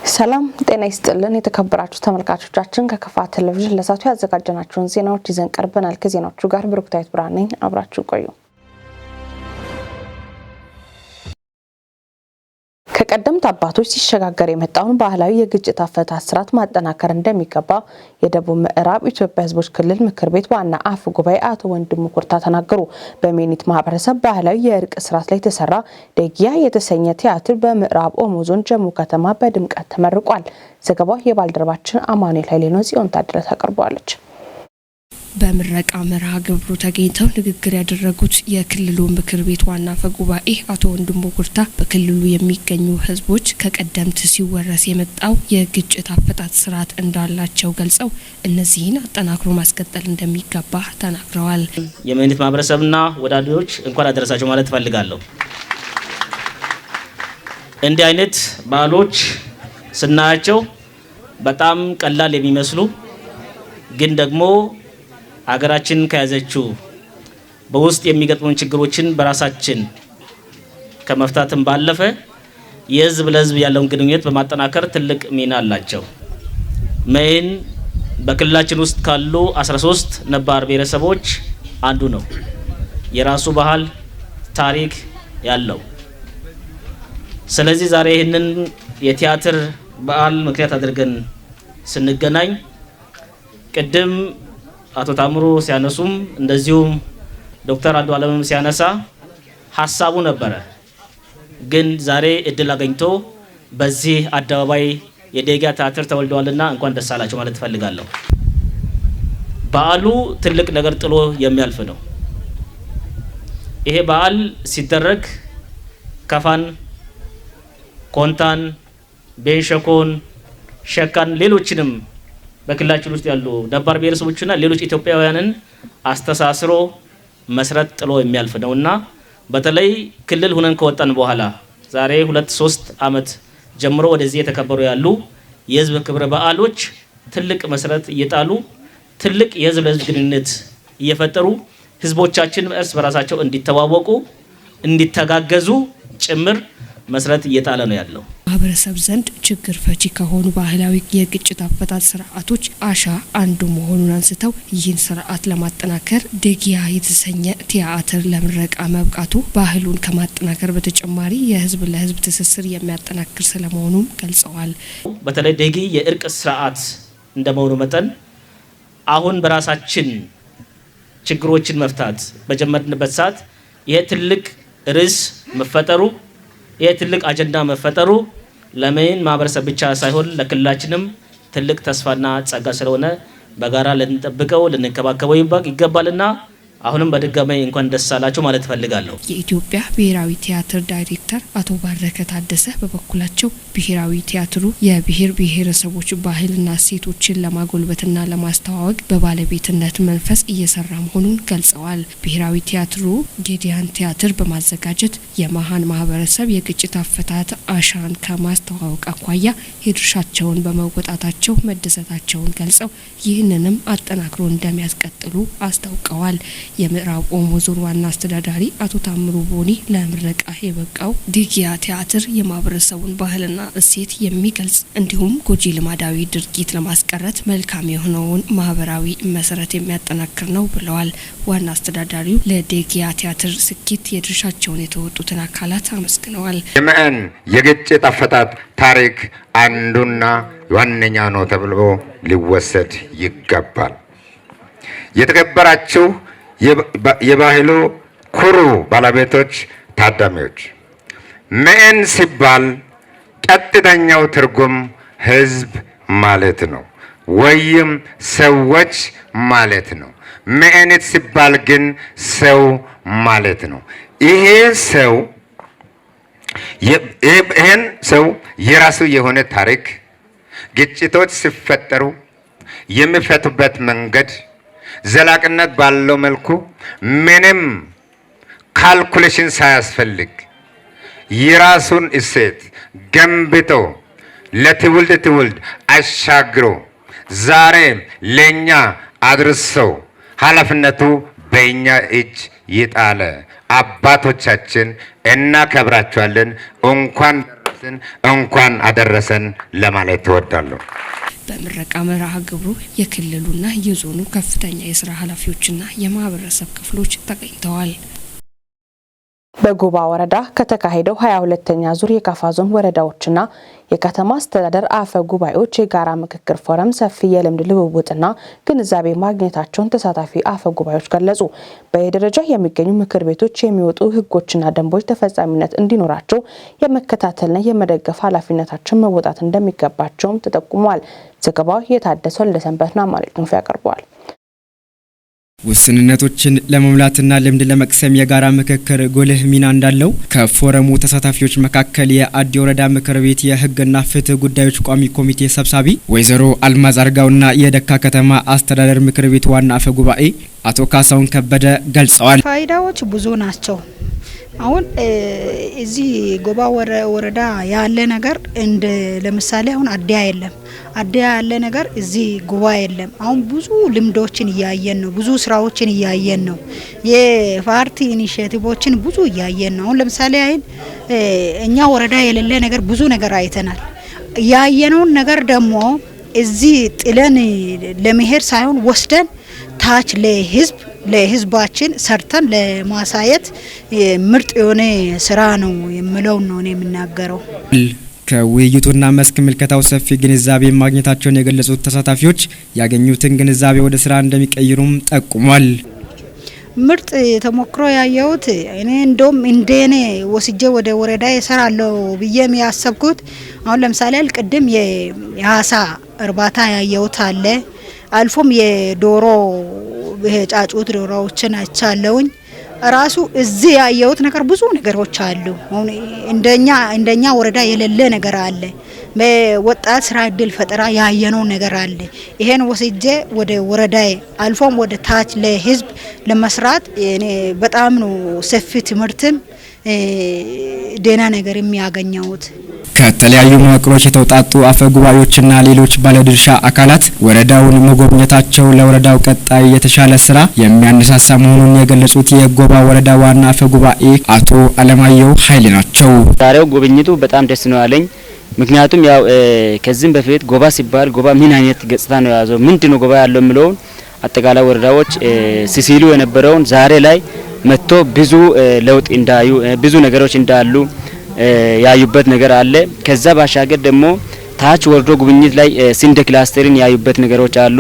ሰላም ጤና ይስጥልን የተከበራችሁ ተመልካቾቻችን፣ ከከፋ ቴሌቪዥን ለሰዓቱ ያዘጋጀናቸውን ዜናዎች ይዘን ቀርበናል። ከዜናዎቹ ጋር ብሩክታዊት ብርሃን ነኝ። አብራችሁ ቆዩ። ከቀደምት አባቶች ሲሸጋገር የመጣውን ባህላዊ የግጭት አፈታት ስርዓት ማጠናከር እንደሚገባ የደቡብ ምዕራብ ኢትዮጵያ ሕዝቦች ክልል ምክር ቤት ዋና አፈ ጉባኤ አቶ ወንድሙ ኩርታ ተናገሩ። በሜኒት ማህበረሰብ ባህላዊ የእርቅ ስርዓት ላይ የተሰራ ደጊያ የተሰኘ ቲያትር በምዕራብ ኦሞ ዞን ጀሞ ከተማ በድምቀት ተመርቋል። ዘገባው የባልደረባችን አማኑኤል ኃይሌ ነው። ጽዮን ታደለ ታቀርበዋለች። በምረቃ መርሃ ግብሩ ተገኝተው ንግግር ያደረጉት የክልሉ ምክር ቤት ዋና አፈ ጉባኤ አቶ ወንድሙ ኩርታ በክልሉ የሚገኙ ሕዝቦች ከቀደምት ሲወረስ የመጣው የግጭት አፈታት ስርዓት እንዳላቸው ገልጸው እነዚህን አጠናክሮ ማስቀጠል እንደሚገባ ተናግረዋል። የሜኒት ማህበረሰብና ወዳጆች እንኳን አደረሳቸው ማለት እፈልጋለሁ። እንዲህ አይነት በዓሎች ስናያቸው በጣም ቀላል የሚመስሉ ግን ደግሞ ሀገራችን ከያዘችው በውስጥ የሚገጥሙን ችግሮችን በራሳችን ከመፍታትም ባለፈ የህዝብ ለህዝብ ያለውን ግንኙነት በማጠናከር ትልቅ ሚና አላቸው። መኢን በክልላችን ውስጥ ካሉ 13 ነባር ብሔረሰቦች አንዱ ነው። የራሱ ባህል፣ ታሪክ ያለው። ስለዚህ ዛሬ ይህንን የቲያትር በዓል ምክንያት አድርገን ስንገናኝ ቅድም አቶ ታምሩ ሲያነሱም እንደዚሁም ዶክተር አንዱ አለምም ሲያነሳ ሀሳቡ ነበረ። ግን ዛሬ እድል አገኝቶ በዚህ አደባባይ የዴጊያ ቲያትር ተወልደዋልና እንኳን ደስ አላቸው ማለት እፈልጋለሁ። በዓሉ ትልቅ ነገር ጥሎ የሚያልፍ ነው። ይሄ በዓል ሲደረግ ከፋን፣ ኮንታን፣ ቤንሸኮን፣ ሸካን ሌሎችንም በክልላችን ውስጥ ያሉ ነባር ብሔረሰቦችና ሌሎች ኢትዮጵያውያንን አስተሳስሮ መሰረት ጥሎ የሚያልፍ ነውና በተለይ ክልል ሁነን ከወጣን በኋላ ዛሬ 2-3 ዓመት ጀምሮ ወደዚህ የተከበሩ ያሉ የህዝብ ክብረ በዓሎች ትልቅ መሰረት እየጣሉ ትልቅ የህዝብ ለህዝብ ግንኙነት እየፈጠሩ ህዝቦቻችን እርስ በራሳቸው እንዲተዋወቁ እንዲተጋገዙ ጭምር መሰረት እየጣለ ነው ያለው። ማህበረሰብ ዘንድ ችግር ፈቺ ከሆኑ ባህላዊ የግጭት አፈታት ስርዓቶች አሻ አንዱ መሆኑን አንስተው ይህን ስርዓት ለማጠናከር ደጊያ የተሰኘ ቲያትር ለምረቃ መብቃቱ ባህሉን ከማጠናከር በተጨማሪ የህዝብ ለህዝብ ትስስር የሚያጠናክር ስለመሆኑም ገልጸዋል። በተለይ ደጊ የእርቅ ስርዓት እንደመሆኑ መጠን አሁን በራሳችን ችግሮችን መፍታት በጀመርንበት ሰዓት ይሄ ትልቅ ርዕስ መፈጠሩ ይሄ ትልቅ አጀንዳ መፈጠሩ ለመኢን ማህበረሰብ ብቻ ሳይሆን ለክልላችንም ትልቅ ተስፋና ጸጋ ስለሆነ በጋራ ልንጠብቀው ልንከባከበው ይገባልና አሁንም በድጋሚ እንኳን ደስ አላችሁ ማለት እፈልጋለሁ። የኢትዮጵያ ብሔራዊ ቲያትር ዳይሬክተር አቶ ባረከ ታደሰ በበኩላቸው ብሔራዊ ቲያትሩ የብሔር ብሔረሰቦች ባህልና እሴቶችን ለማጎልበትና ለማስተዋወቅ በባለቤትነት መንፈስ እየሰራ መሆኑን ገልጸዋል። ብሔራዊ ቲያትሩ ጌዲያን ቲያትር በማዘጋጀት የመሀን ማህበረሰብ የግጭት አፈታት አሻን ከማስተዋወቅ አኳያ የድርሻቸውን በመወጣታቸው መደሰታቸውን ገልጸው ይህንንም አጠናክሮ እንደሚያስቀጥሉ አስታውቀዋል። የምዕራብ ኦሞ ዞን ዋና አስተዳዳሪ አቶ ታምሩ ቦኒ ለምረቃ የበቃው ዴጊያ ቲያትር የማህበረሰቡን ባህልና እሴት የሚገልጽ እንዲሁም ጎጂ ልማዳዊ ድርጊት ለማስቀረት መልካም የሆነውን ማህበራዊ መሰረት የሚያጠናክር ነው ብለዋል። ዋና አስተዳዳሪው ለዴጊያ ቲያትር ስኬት የድርሻቸውን የተወጡትን አካላት አመስግነዋል። የመኢን የግጭት አፈታት ታሪክ አንዱና ዋነኛ ነው ተብሎ ሊወሰድ ይገባል። የተከበራችሁ የባህሉ ኩሩ ባለቤቶች ታዳሚዎች፣ መኢን ሲባል ቀጥተኛው ትርጉም ህዝብ ማለት ነው፣ ወይም ሰዎች ማለት ነው። መኢኒት ሲባል ግን ሰው ማለት ነው። ይሄ ሰው ይህን ሰው የራሱ የሆነ ታሪክ፣ ግጭቶች ሲፈጠሩ የሚፈቱበት መንገድ ዘላቂነት ባለው መልኩ ምንም calculation ሳያስፈልግ የራሱን እሴት ገንብቶ ለትውልድ ትውልድ አሻግሮ ዛሬ ለእኛ አድርሰው ኃላፊነቱ በእኛ እጅ ይጣለ አባቶቻችን እናከብራቸዋለን። እንኳን እንኳን አደረሰን ለማለት እወዳለሁ። በምረቃ መርሃ ግብሩ የክልሉና የዞኑ ከፍተኛ የስራ ኃላፊዎችና የማህበረሰብ ክፍሎች ተገኝተዋል። በጉባ ወረዳ ከተካሄደው 22ኛ ዙር የካፋ ዞን ወረዳዎችና የከተማ አስተዳደር አፈ ጉባኤዎች የጋራ ምክክር ፎረም ሰፊ የልምድ ልውውጥና ግንዛቤ ማግኘታቸውን ተሳታፊ አፈ ጉባኤዎች ገለጹ። በየደረጃው የሚገኙ ምክር ቤቶች የሚወጡ ሕጎችና ደንቦች ተፈጻሚነት እንዲኖራቸው የመከታተልና የመደገፍ ኃላፊነታቸውን መወጣት እንደሚገባቸውም ተጠቁሟል። ዘገባው የታደሰው ለሰንበት ነው። አማኑኤል ክንፍ ያቀርበዋል። ውስንነቶችን ለመሙላትና ልምድ ለመቅሰም የጋራ ምክክር ጉልህ ሚና እንዳለው ከፎረሙ ተሳታፊዎች መካከል የአዲ ወረዳ ምክር ቤት የሕግና ፍትህ ጉዳዮች ቋሚ ኮሚቴ ሰብሳቢ ወይዘሮ አልማዝ አርጋውና የደካ ከተማ አስተዳደር ምክር ቤት ዋና አፈ ጉባኤ አቶ ካሳሁን ከበደ ገልጸዋል። ፋይዳዎች ብዙ ናቸው። አሁን እዚህ ጎባ ወረዳ ያለ ነገር እንደ ለምሳሌ አሁን አዲያ የለም። አዲያ ያለ ነገር እዚህ ጎባ የለም። አሁን ብዙ ልምዶችን እያየን ነው። ብዙ ስራዎችን እያየን ነው። የፓርቲ initiative ኦችን ብዙ እያየን ነው። አሁን ለምሳሌ አይን እኛ ወረዳ የሌለ ነገር ብዙ ነገር አይተናል። ያየነውን ነገር ደግሞ እዚህ ጥለን ለመሄድ ሳይሆን ወስደን ታች ለህዝባችን ሰርተን ለማሳየት ምርጥ የሆነ ስራ ነው የምለው ነው እኔ የምናገረው። ከውይይቱና መስክ ምልከታው ሰፊ ግንዛቤ ማግኘታቸውን የገለጹት ተሳታፊዎች ያገኙትን ግንዛቤ ወደ ስራ እንደሚቀይሩም ጠቁሟል። ምርጥ ተሞክሮ ያየሁት እኔ እንደውም እንደኔ ወስጄ ወደ ወረዳ እሰራለሁ ብዬም ያሰብኩት አሁን ለምሳሌ ቅድም የአሳ እርባታ ያየሁት አለ። አልፎም የዶሮ ጫጩት ዶሮዎችን አይቻለሁኝ። ራሱ እዚህ ያየሁት ነገር ብዙ ነገሮች አሉ። አሁን እንደኛ ወረዳ የሌለ ነገር አለ። በወጣት ስራ እድል ፈጠራ ያየነው ነገር አለ። ይሄን ወስጄ ወደ ወረዳዬ አልፎም ወደ ታች ለህዝብ ለመስራት እኔ በጣም ነው ሰፊ ትምህርትም ደህና ነገር የሚያገኘሁት። ከተለያዩ መዋቅሮች የተውጣጡ አፈ ጉባኤዎችና ሌሎች ባለድርሻ አካላት ወረዳውን መጎብኘታቸው ለወረዳው ቀጣይ የተሻለ ስራ የሚያነሳሳ መሆኑን የገለጹት የጎባ ወረዳ ዋና አፈ ጉባኤ አቶ አለማየሁ ኃይሌ ናቸው። ዛሬው ጉብኝቱ በጣም ደስ ነው ያለኝ። ምክንያቱም ያው ከዚህም በፊት ጎባ ሲባል ጎባ ምን አይነት ገጽታ ነው የያዘው፣ ምንድነው ጎባ ያለው የሚለውን አጠቃላይ ወረዳዎች ሲሲሉ የነበረውን ዛሬ ላይ መጥቶ ብዙ ለውጥ እንዳዩ ብዙ ነገሮች እንዳሉ ያዩበት ነገር አለ። ከዛ ባሻገር ደግሞ ታች ወርዶ ጉብኝት ላይ ስንዴ cluster ን ያዩበት ነገሮች አሉ።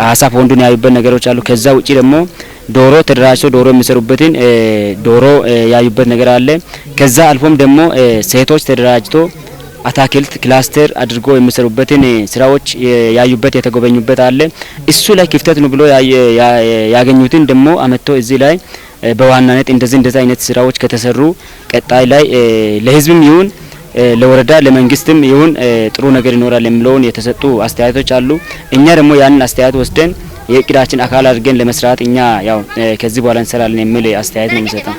አሳ pond ኡን ያዩበት ነገሮች አሉ። ከዛ ውጪ ደግሞ ዶሮ ተደራጅቶ ዶሮ የሚሰሩበትን ዶሮ ያዩበት ነገር አለ። ከዛ አልፎም ደግሞ ሴቶች ተደራጅቶ አታክልት cluster አድርጎ የሚሰሩበትን ስራዎች ያዩበት የተጎበኙበት አለ። እሱ ላይ ክፍተት ነው ብሎ ያገኙትን ደግሞ አመጥቶ እዚህ ላይ በዋናነት እንደዚህ አይነት ስራዎች ከተሰሩ ቀጣይ ላይ ለህዝብም ይሁን ለወረዳ ለመንግስትም ይሁን ጥሩ ነገር ይኖራል የሚለውን የተሰጡ አስተያየቶች አሉ። እኛ ደግሞ ያንን አስተያየት ወስደን የእቅዳችን አካል አድርገን ለመስራት እኛ ያው ከዚህ በኋላ እንሰራለን የሚል አስተያየት ነው የሚሰጠው።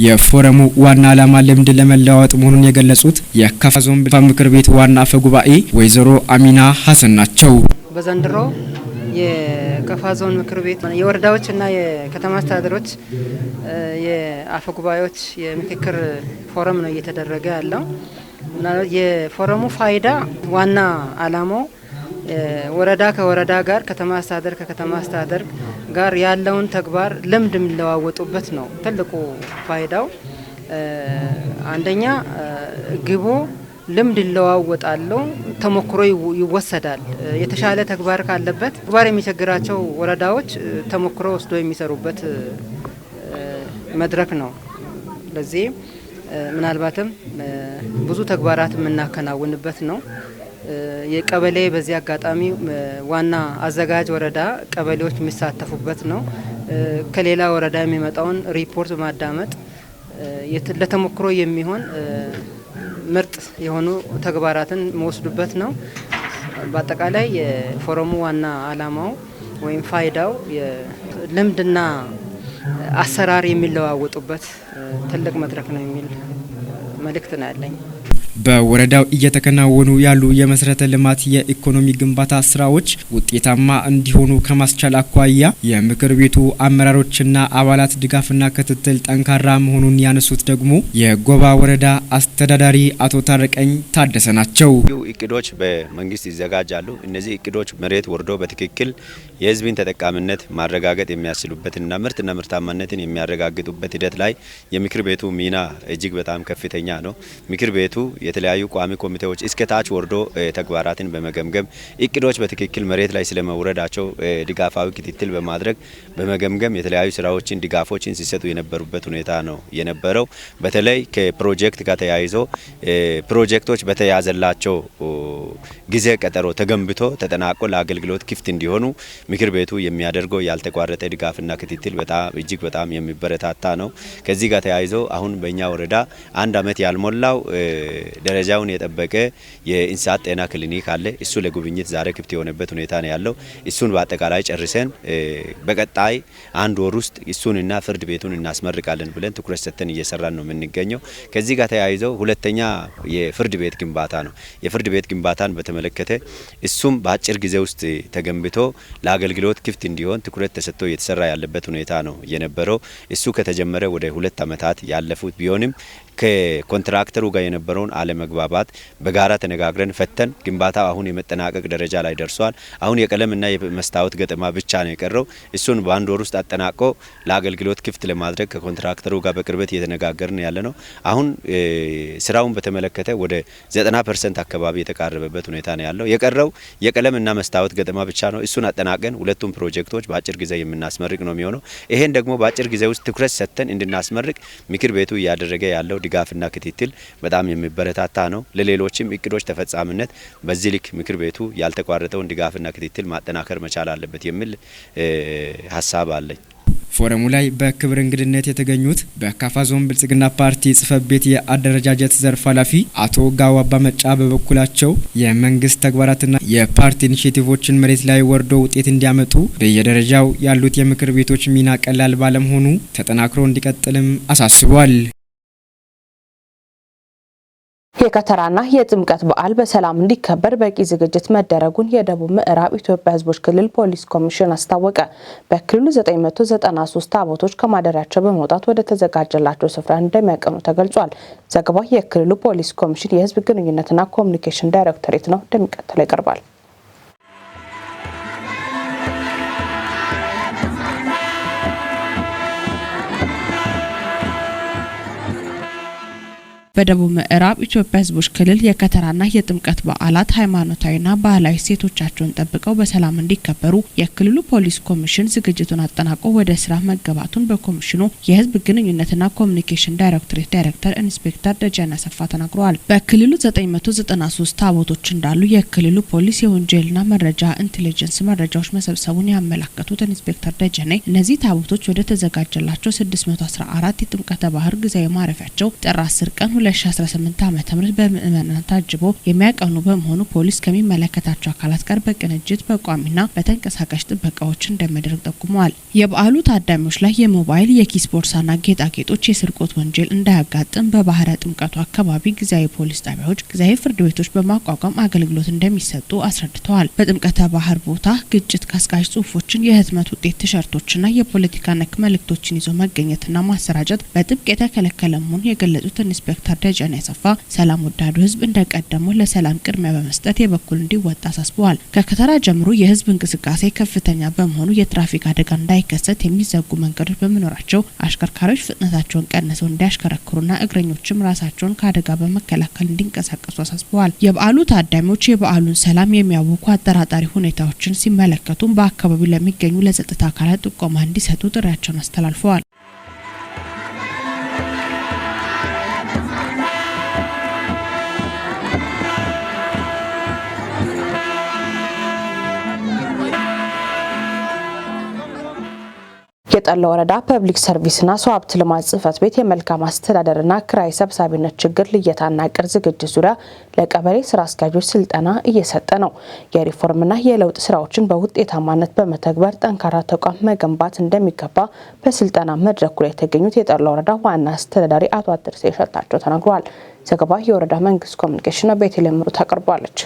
የፎረሙ ዋና ዓላማ ልምድ ለመለዋወጥ መሆኑን የገለጹት የካፋ ዞን ምክር ቤት ዋና አፈ ጉባኤ ወይዘሮ አሚና ሀሰን ናቸው። በዘንድሮ የካፋ ዞን ምክር ቤት የወረዳዎችና የከተማ አስተዳደሮች የአፈ ጉባኤዎች የምክክር ፎረም ነው እየተደረገ ያለው። የፎረሙ ፋይዳ ዋና ዓላማው ወረዳ ከወረዳ ጋር፣ ከተማ አስተዳደር ከከተማ አስተዳደር ጋር ያለውን ተግባር ልምድ የሚለዋወጡበት ነው ትልቁ ፋይዳው። አንደኛ ግቡ ልምድ ይለዋወጣሉ፣ ተሞክሮ ይወሰዳል። የተሻለ ተግባር ካለበት ተግባር የሚቸግራቸው ወረዳዎች ተሞክሮ ወስዶ የሚሰሩበት መድረክ ነው። ለዚህ ምናልባትም ብዙ ተግባራት የምናከናውንበት ነው። የቀበሌ በዚህ አጋጣሚ ዋና አዘጋጅ ወረዳ ቀበሌዎች የሚሳተፉበት ነው። ከሌላ ወረዳ የሚመጣውን ሪፖርት በማዳመጥ ለተሞክሮ የሚሆን ምርጥ የሆኑ ተግባራትን የሚወስዱበት ነው። በአጠቃላይ የፎረሙ ዋና ዓላማው ወይም ፋይዳው ልምድና አሰራር የሚለዋወጡበት ትልቅ መድረክ ነው የሚል መልእክት ነው ያለኝ። በወረዳው እየተከናወኑ ያሉ የመሰረተ ልማት፣ የኢኮኖሚ ግንባታ ስራዎች ውጤታማ እንዲሆኑ ከማስቻል አኳያ የምክር ቤቱ አመራሮችና አባላት ድጋፍና ክትትል ጠንካራ መሆኑን ያነሱት ደግሞ የጎባ ወረዳ አስተዳዳሪ አቶ ታረቀኝ ታደሰ ናቸው። እቅዶች በመንግስት ይዘጋጃሉ። እነዚህ እቅዶች መሬት ወርዶ በትክክል የህዝብን ተጠቃሚነት ማረጋገጥ የሚያስችሉበትና ምርትና ምርታማነትን የሚያረጋግጡበት ሂደት ላይ የምክር ቤቱ ሚና እጅግ በጣም ከፍተኛ ነው። ምክር ቤቱ የተለያዩ ቋሚ ኮሚቴዎች እስከ ታች ወርዶ ተግባራትን በመገምገም፣ እቅዶች በትክክል መሬት ላይ ስለመውረዳቸው ድጋፋዊ ክትትል በማድረግ፣ በመገምገም የተለያዩ ስራዎችን፣ ድጋፎችን ሲሰጡ የነበሩበት ሁኔታ ነው የነበረው። በተለይ ከፕሮጀክት ጋር ተያይዞ ፕሮጀክቶች በተያዘላቸው ጊዜ ቀጠሮ ተገንብቶ ተጠናቆ ለአገልግሎት ክፍት እንዲሆኑ ምክር ቤቱ የሚያደርገው ያልተቋረጠ ድጋፍና ክትትል በጣም እጅግ በጣም የሚበረታታ ነው። ከዚህ ጋር ተያይዞ አሁን በእኛ ወረዳ አንድ አመት ያልሞላው ደረጃውን የጠበቀ የእንስሳት ጤና ክሊኒክ አለ። እሱ ለጉብኝት ዛሬ ክፍት የሆነበት ሁኔታ ነው ያለው። እሱን በአጠቃላይ ጨርሰን በቀጣይ አንድ ወር ውስጥ እሱንና ፍርድ ቤቱን እናስመርቃለን ብለን ትኩረት ሰጥተን እየሰራን ነው የምንገኘው። ከዚህ ጋር ተያይዘው ሁለተኛ የፍርድ ቤት ግንባታ ነው። የፍርድ ቤት ግንባታን በተመለከተ እሱም በአጭር ጊዜ ውስጥ ተገንብቶ ለአገልግሎት ክፍት እንዲሆን ትኩረት ተሰጥቶ እየተሰራ ያለበት ሁኔታ ነው የነበረው። እሱ ከተጀመረ ወደ 2 ዓመታት ያለፉት ቢሆንም ከኮንትራክተሩ ጋር የነበረውን አለመግባባት በጋራ ተነጋግረን ፈተን ግንባታው አሁን የመጠናቀቅ ደረጃ ላይ ደርሷል። አሁን የቀለምና የመስታወት ገጠማ ብቻ ነው የቀረው። እሱን በአንድ ወር ውስጥ አጠናቆ ለአገልግሎት ክፍት ለማድረግ ከኮንትራክተሩ ጋር በቅርበት እየተነጋገርን ያለ ነው። አሁን ስራውን በተመለከተ ወደ 90% አካባቢ የተቃረበበት ሁኔታ ነው ያለው። የቀረው የቀለምና መስታወት ገጠማ ብቻ ነው። እሱን አጠናቀን ሁለቱም ፕሮጀክቶች በአጭር ጊዜ የምናስመርቅ ነው የሚሆነው። ይሄን ደግሞ በአጭር ጊዜ ውስጥ ትኩረት ሰጥተን እንድናስመርቅ ምክር ቤቱ እያደረገ ያለው ድጋፍና ክትትል በጣም የሚበረታታ ነው። ለሌሎችም እቅዶች ተፈጻሚነት በዚህ ልክ ምክር ቤቱ ያልተቋረጠውን ድጋፍና ክትትል ማጠናከር መቻል አለበት የሚል ሀሳብ አለኝ። ፎረሙ ላይ በክብር እንግድነት የተገኙት በካፋ ዞን ብልጽግና ፓርቲ ጽህፈት ቤት የአደረጃጀት ዘርፍ ኃላፊ አቶ ጋዋ አባመጫ በበኩላቸው የመንግስት ተግባራትና የፓርቲ ኢኒሼቲቮችን መሬት ላይ ወርዶ ውጤት እንዲያመጡ በየደረጃው ያሉት የምክር ቤቶች ሚና ቀላል ባለመሆኑ ተጠናክሮ እንዲቀጥልም አሳስቧል። የከተራና የጥምቀት በዓል በሰላም እንዲከበር በቂ ዝግጅት መደረጉን የደቡብ ምዕራብ ኢትዮጵያ ሕዝቦች ክልል ፖሊስ ኮሚሽን አስታወቀ። በክልሉ 993 ታቦቶች ከማደሪያቸው በመውጣት ወደ ተዘጋጀላቸው ስፍራ እንደሚያቀኑ ተገልጿል። ዘገባው የክልሉ ፖሊስ ኮሚሽን የሕዝብ ግንኙነትና ኮሚኒኬሽን ዳይሬክቶሬት ነው፣ እንደሚከተለው ይቀርባል። በደቡብ ምዕራብ ኢትዮጵያ ሕዝቦች ክልል የከተራና የጥምቀት በዓላት ሃይማኖታዊና ባህላዊ እሴቶቻቸውን ጠብቀው በሰላም እንዲከበሩ የክልሉ ፖሊስ ኮሚሽን ዝግጅቱን አጠናቆ ወደ ስራ መገባቱን በኮሚሽኑ የሕዝብ ግንኙነትና ኮሚኒኬሽን ዳይሬክቶሬት ዳይሬክተር ኢንስፔክተር ደጀኔ አሰፋ ተናግረዋል። በክልሉ 993 ታቦቶች እንዳሉ የክልሉ ፖሊስ የወንጀልና መረጃ ኢንቴሊጀንስ መረጃዎች መሰብሰቡን ያመላከቱት ኢንስፔክተር ደጀኔ፣ እነዚህ ታቦቶች ወደ ተዘጋጀላቸው 614 የጥምቀተ ባህር ጊዜያዊ ማረፊያቸው ጥር 10 ቀን 2018 ዓ.ም በምዕመናን ታጅቦ የሚያቀኑ በመሆኑ ፖሊስ ከሚመለከታቸው አካላት ጋር በቅንጅት በቋሚና በተንቀሳቃሽ ጥበቃዎች እንደሚያደርግ ጠቁመዋል። የበዓሉ ታዳሚዎች ላይ የሞባይል፣ የኪስ ቦርሳና ጌጣጌጦች የስርቆት ወንጀል እንዳያጋጥም በባህረ ጥምቀቱ አካባቢ ጊዜያዊ ፖሊስ ጣቢያዎች፣ ጊዜያዊ ፍርድ ቤቶች በማቋቋም አገልግሎት እንደሚሰጡ አስረድተዋል። በጥምቀተ ባህር ቦታ ግጭት ቀስቃሽ ጽሁፎችን፣ የህትመት ውጤት ቲሸርቶችና የፖለቲካ ነክ መልእክቶችን ይዞ መገኘትና ማሰራጨት በጥብቅ የተከለከለ መሆኑን የገለጹት ኢንስፔክተር ደጀኔ አሰፋ፣ ሰላም ወዳዱ ህዝብ እንደቀደመው ለሰላም ቅድሚያ በመስጠት የበኩሉን እንዲወጣ አሳስበዋል። ከከተራ ጀምሮ የህዝብ እንቅስቃሴ ከፍተኛ በመሆኑ የትራፊክ አደጋ እንዳይከሰት የሚዘጉ መንገዶች በመኖራቸው አሽከርካሪዎች ፍጥነታቸውን ቀንሰው እንዲያሽከረክሩና እግረኞችም ራሳቸውን ከአደጋ በመከላከል እንዲንቀሳቀሱ አሳስበዋል። የበዓሉ ታዳሚዎች የበዓሉን ሰላም የሚያውኩ አጠራጣሪ ሁኔታዎችን ሲመለከቱም በአካባቢው ለሚገኙ ለጸጥታ አካላት ጥቆማ እንዲሰጡ ጥሪያቸውን አስተላልፈዋል። የጠላ ወረዳ ፐብሊክ ሰርቪስና ሰው ሀብት ልማት ጽሕፈት ቤት የመልካም አስተዳደርና ክራይ ሰብሳቢነት ችግር ልየታና እቅድ ዝግጅት ዙሪያ ለቀበሌ ስራ አስኪያጆች ስልጠና እየሰጠ ነው። የሪፎርምና የለውጥ ስራዎችን በውጤታማነት በመተግበር ጠንካራ ተቋም መገንባት እንደሚገባ በስልጠና መድረኩ ላይ የተገኙት የጠላ ወረዳ ዋና አስተዳዳሪ አቶ አድርሴ ሸታቸው ተናግረዋል። ዘገባ የወረዳ መንግስት ኮሚኒኬሽን፣ ቤተልሔም ምሩ ታቀርበዋለች።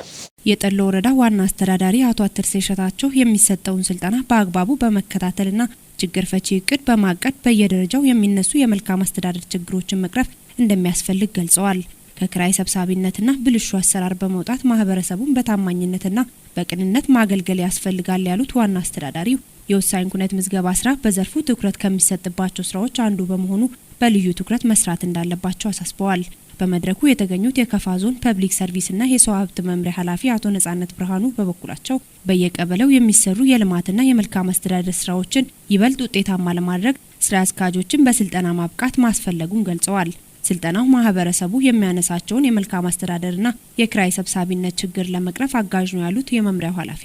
የጠሎ ወረዳ ዋና አስተዳዳሪ አቶ አትርሴ እሸታቸው የሚሰጠውን ስልጠና በአግባቡ በመከታተልና ችግር ፈቺ እቅድ በማቀድ በየደረጃው የሚነሱ የመልካም አስተዳደር ችግሮችን መቅረፍ እንደሚያስፈልግ ገልጸዋል። ከክራይ ሰብሳቢነትና ብልሹ አሰራር በመውጣት ማህበረሰቡን በታማኝነትና በቅንነት ማገልገል ያስፈልጋል ያሉት ዋና አስተዳዳሪው፣ የወሳኝ ኩነት ምዝገባ ስራ በዘርፉ ትኩረት ከሚሰጥባቸው ስራዎች አንዱ በመሆኑ በልዩ ትኩረት መስራት እንዳለባቸው አሳስበዋል። በመድረኩ የተገኙት የከፋ ዞን ፐብሊክ ሰርቪስና የሰው ሀብት መምሪያ ኃላፊ አቶ ነጻነት ብርሃኑ በበኩላቸው፣ በየቀበሌው የሚሰሩ የልማትና የመልካም አስተዳደር ስራዎችን ይበልጥ ውጤታማ ለማድረግ ስራ አስኪያጆችን በስልጠና ማብቃት ማስፈለጉን ገልጸዋል። ስልጠናው ማህበረሰቡ የሚያነሳቸውን የመልካም አስተዳደርና የክራይ ሰብሳቢነት ችግር ለመቅረፍ አጋዥ ነው ያሉት የመምሪያው ኃላፊ፣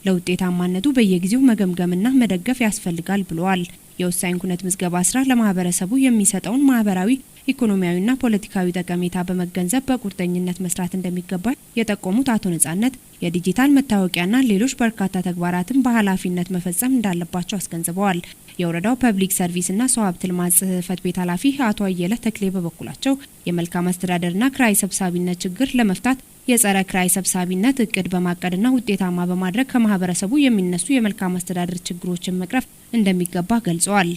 ለውጤታማነቱ በየጊዜው መገምገምና መደገፍ ያስፈልጋል ብለዋል። የወሳኝ ኩነት ምዝገባ ስራ ለማህበረሰቡ የሚሰጠውን ማህበራዊ፣ ኢኮኖሚያዊና ፖለቲካዊ ጠቀሜታ በመገንዘብ በቁርጠኝነት መስራት እንደሚገባ የጠቆሙት አቶ ነጻነት፣ የዲጂታል መታወቂያና ሌሎች በርካታ ተግባራትን በኃላፊነት መፈጸም እንዳለባቸው አስገንዝበዋል። የወረዳው ፐብሊክ ሰርቪስና ሰው ሀብት ልማት ጽህፈት ቤት ኃላፊ አቶ አየለ ተክሌ በበኩላቸው፣ የመልካም አስተዳደርና ክራይ ሰብሳቢነት ችግር ለመፍታት የጸረ ክራይ ሰብሳቢነት እቅድ በማቀድና ውጤታማ በማድረግ ከማህበረሰቡ የሚነሱ የመልካም አስተዳደር ችግሮችን መቅረፍ እንደሚገባ ገልጸዋል።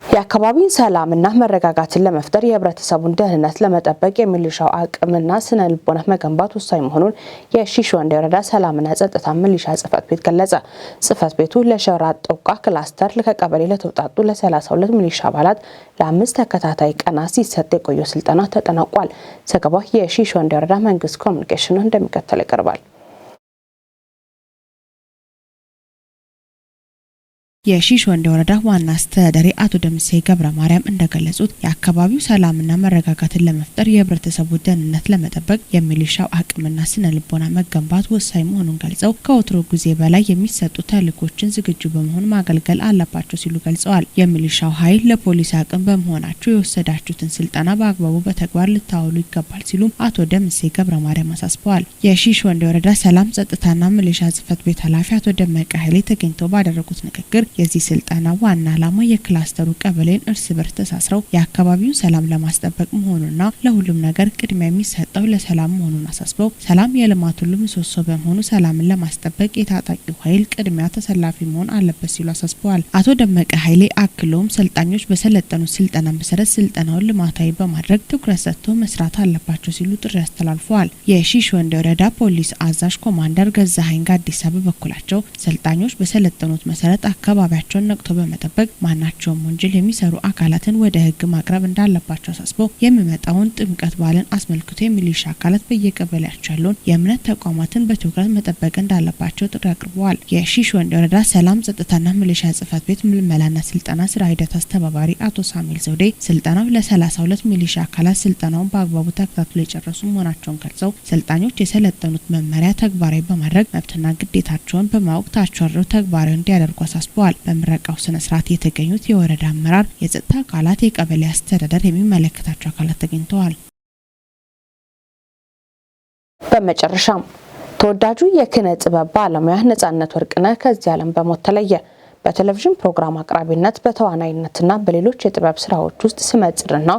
የአካባቢን ሰላምና መረጋጋትን ለመፍጠር የህብረተሰቡን ደህንነት ለመጠበቅ የሚሊሻው አቅምና ስነ ልቦና መገንባት ወሳኝ መሆኑን የሺሽ ወንዴ ወረዳ ሰላምና ጸጥታ ሚሊሻ ጽህፈት ቤት ገለጸ። ጽህፈት ቤቱ ለሸራ ጦቃ ክላስተር ከቀበሌ ለተውጣጡ ለ32 ሚሊሻ አባላት ለ5 ተከታታይ ቀናት ሲሰጥ የቆየው ስልጠና ተጠናቋል። ዘገባው የሺሽ ወንዴ ወረዳ መንግስት ኮሚኒኬሽን፣ እንደሚከተለው ይቀርባል። የሺሽ ወንዴ ወረዳ ዋና አስተዳዳሪ አቶ ደምሴ ገብረ ማርያም እንደገለጹት፣ የአካባቢው ሰላምና መረጋጋትን ለመፍጠር የህብረተሰቡ ደህንነት ለመጠበቅ የሚሊሻው አቅምና ስነ ልቦና መገንባት ወሳኝ መሆኑን ገልጸው፣ ከወትሮ ጊዜ በላይ የሚሰጡ ተልዕኮችን ዝግጁ በመሆን ማገልገል አለባቸው ሲሉ ገልጸዋል። የሚሊሻው ኃይል ለፖሊስ አቅም በመሆናቸው የወሰዳችሁትን ስልጠና በአግባቡ በተግባር ልታውሉ ይገባል ሲሉም አቶ ደምሴ ገብረ ማርያም አሳስበዋል። የሺሽ ወንዴ ወረዳ ሰላም ጸጥታና ሚሊሻ ጽህፈት ቤት ኃላፊ አቶ ደመቀ ኃይሌ ተገኝተው ባደረጉት ንግግር፣ የዚህ ስልጠና ዋና ዓላማ የክላስተሩ ቀበሌን እርስ በርስ ተሳስረው የአካባቢውን ሰላም ለማስጠበቅ መሆኑና ለሁሉም ነገር ቅድሚያ የሚሰጠው ለሰላም መሆኑን አሳስበው፣ ሰላም የልማት ሁሉ ምሰሶ በመሆኑ ሰላምን ለማስጠበቅ የታጣቂው ኃይል ቅድሚያ ተሰላፊ መሆን አለበት ሲሉ አሳስበዋል። አቶ ደመቀ ኃይሌ አክለውም ሰልጣኞች በሰለጠኑት ስልጠና መሰረት ስልጠናውን ልማታዊ በማድረግ ትኩረት ሰጥቶ መስራት አለባቸው ሲሉ ጥሪ አስተላልፈዋል። የሺሽ ወንዴ ወረዳ ፖሊስ አዛዥ ኮማንደር ገዛሀኝ ጋዲሳ በበኩላቸው፣ ሰልጣኞች በሰለጠኑት መሰረት አካባቢያቸውን ነቅቶ በመጠበቅ ማናቸውም ወንጀል የሚሰሩ አካላትን ወደ ሕግ ማቅረብ እንዳለባቸው አሳስበው፣ የሚመጣውን ጥምቀት በዓልን አስመልክቶ የሚሊሻ አካላት በየቀበሌያቸው ያለውን የእምነት ተቋማትን በትኩረት መጠበቅ እንዳለባቸው ጥሪ አቅርበዋል። የሺሽ ወንዴ ወረዳ ሰላም ጸጥታና ሚሊሻ ጽህፈት ቤት ምልመላና ስልጠና ስራ ሂደት አስተባባሪ አቶ ሳሙኤል ዘውዴ፣ ስልጠናው ለ32 ሚሊሻ አካላት ስልጠናውን በአግባቡ ተከታትሎ የጨረሱ መሆናቸውን ገልጸው፣ ሰልጣኞች የሰለጠኑት መመሪያ ተግባራዊ በማድረግ መብትና ግዴታቸውን በማወቅ ታች ወርደው ተግባራዊ እንዲያደርጉ አሳስበዋል። በምረቃው ስነ ስርዓት የተገኙት የወረዳ አመራር፣ የጸጥታ አካላት፣ የቀበሌ አስተዳደር፣ የሚመለከታቸው አካላት ተገኝተዋል። በመጨረሻም፣ ተወዳጁ የኪነ ጥበብ ባለሙያ ነጻነት ወርቅነህ ከዚህ ዓለም በሞት ተለየ። በቴሌቪዥን ፕሮግራም አቅራቢነት፣ በተዋናይነትና በሌሎች የጥበብ ስራዎች ውስጥ ስመጥርና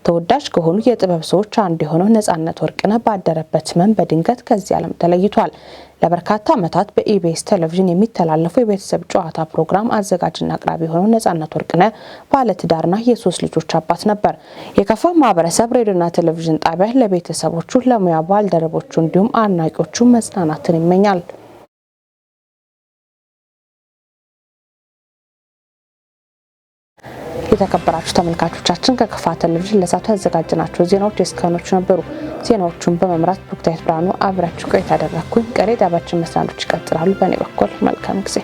ተወዳጅ ከሆኑ የጥበብ ሰዎች አንዱ የሆነው ነጻነት ወርቅነህ ባደረበት ህመም በድንገት ከዚህ ዓለም ተለይቷል። ለበርካታ ዓመታት በኢቢኤስ ቴሌቪዥን የሚተላለፉ የቤተሰብ ጨዋታ ፕሮግራም አዘጋጅና አቅራቢ የሆነው ነጻነት ወርቅነህ ባለትዳርና የሶስት ልጆች አባት ነበር። የከፋ ማህበረሰብ ሬዲዮና ቴሌቪዥን ጣቢያ ለቤተሰቦቹ፣ ለሙያ ባልደረቦቹ እንዲሁም አድናቂዎቹ መጽናናትን ይመኛል። የተከበራችሁ ተመልካቾቻችን፣ ከከፋ ቴሌቪዥን ለሰዓቱ ያዘጋጀናቸው ዜናዎች የእስካሁኖቹ ነበሩ። ዜናዎቹን በመምራት ብሩክታዊት ብርሃኑ አብራችሁ ቆይታ ያደረግኩኝ። ቀሪ ጣቢያችን መሰናዶች ይቀጥላሉ። በእኔ በኩል መልካም ጊዜ።